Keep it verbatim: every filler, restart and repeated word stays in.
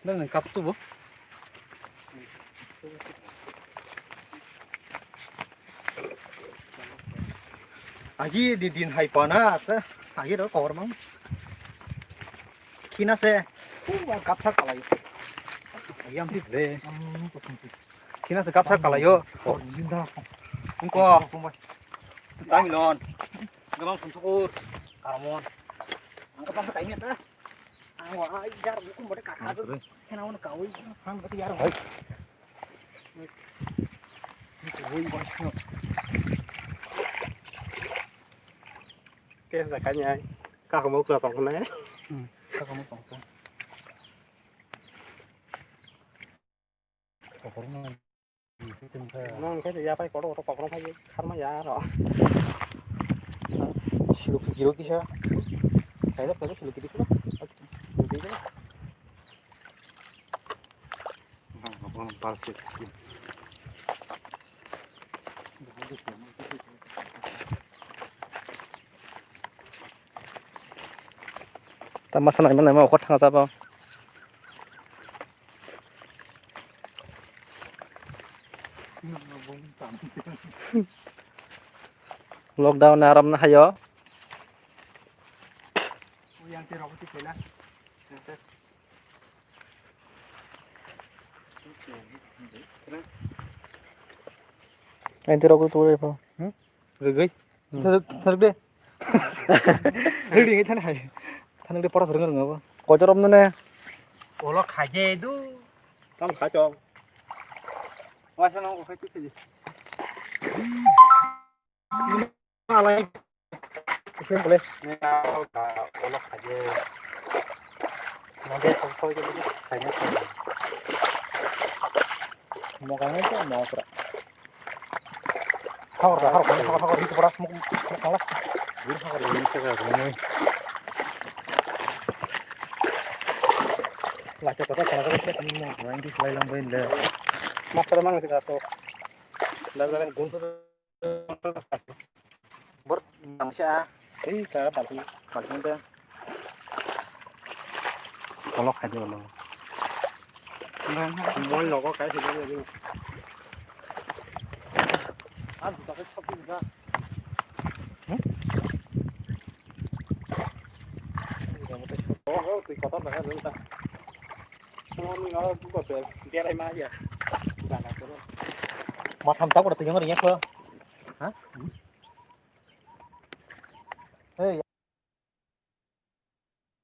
Nang kap tu bo. Agi di din hai pana se. Agi ro kor mang. Kina se. Kap sa kalai. Ayam di le. Kina se kap sa kalai yo. Ungko. Tamilon. Gamang suntukur. Karamon. Ang kap sa kai ni ta. Ang wa ai jar bukum bade kap sa. Kena wan kawi. Ang bade yar. Kesa kanya. Kakamo kula tong kena. Hmm. Kakamo tong kena. Nang khe ya pai kotor kotor kotor phai kharma ya ro. Siluk kiro kisa. Kaila kaila siluk kiro kisa. Tama sanai manai ma okot thanga chapa. Lockdown aram na hayo. Ang tiro ko tuloy po. Hmm? Rwgwi. Hmm. Thar-, thar de. Rwgwi thani hai. Thani de pora thar ngar ngabo. Kotor om ne. Olo khaje du. Tam kha chong. Wasa nang ko khai tu khaje. Alai. Simple. Olo khaje. Mode ko khoi ke khai ne. Mo ka ne mo tra. Hawr da, hawr, hawr, hawr, hawr, hawr, hawr, hawr, hawr, hawr. Lacha kota khana kota se kami mo, main di selai lang bain le. Master mang se kato. Dar dar gun. Bor, bangsa. Ei, ka balti, balti de. Kolok khai de, kolok. Moi logo kai se de. Ah, juta ke chop juta. Hmm? Oh, oh, tui kotor jaga juta. Oh, ni ngau buka bel, dia lai ma ya. Bana ko. Ma tham ta ko tui ngor ya ko. Ha? Hey.